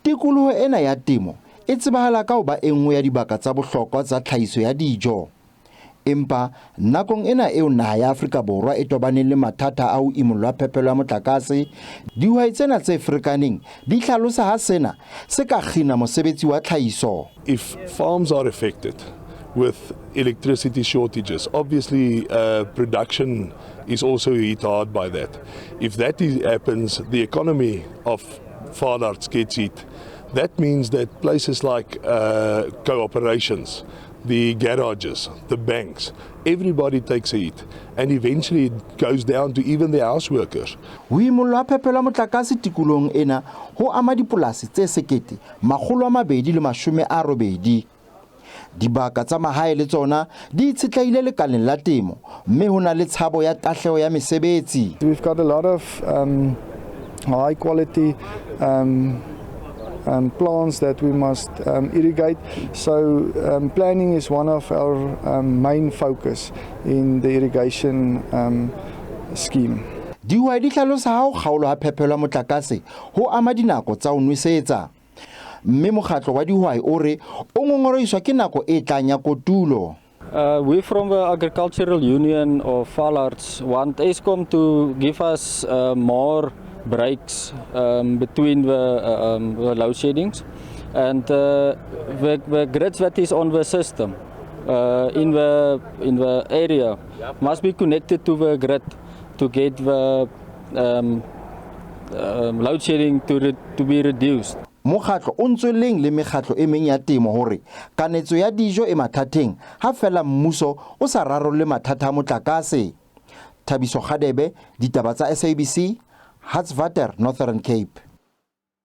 Tikoloho ena ya temo e tsebahala ka ho ba e nngwe ya dibaka tsa bohlokwa tsa tlhahiso ya dijo. Empa nakong ena eo naha ya Afrika Borwa e tobaneng le mathata a ho imollwa phepelo ya motlakase, dihwai tsena tse ferekaneng di hlalosa ha sena se ka kgina mosebetsi wa tlhahiso. If farms are affected with electricity shortages, obviously production is also hit hard by that. If that happens, the economy of Vaalharts gets hit. That means that places like cooperations, the garages, the banks, everybody takes a hit. And eventually it goes down to even the house workers. Ho imollwa ha phepelo ya motlakase tikolohong ena ho ama dipolasi tse 1280. Dibaka tsa mahae le tsona di itshetlehile lekaleng la temo, mme ho na le tshabo ya tahleho ya mesebetsi. We've got a lot of high quality plants that we must irrigate. So planning is one of our main focus in the irrigation scheme. Dihwai di hlalosa ha ho kgaolwa ha phepelo ya motlakase ho ama dinako tsa ho nwesetsa. Mme mokgatlo wa dihwai o re o ngongorehiswa ke nako e tlang ya kotulo. We from the Agricultural Union of Vaalharts want Eskom to give us more breaks between the load sheddings and the grids that is on the system in the area must be connected to the grid to get the load shedding to be reduced. Mokgatlo o ntsweleng le mekgatlo e meng ya temo hore kanetso ya dijo e mathateng ha fela mmuso o sa rarolle mathata a motlakase. Thabiso Kgadebe, ditaba tsa SABC, Hartswater, Northern Cape.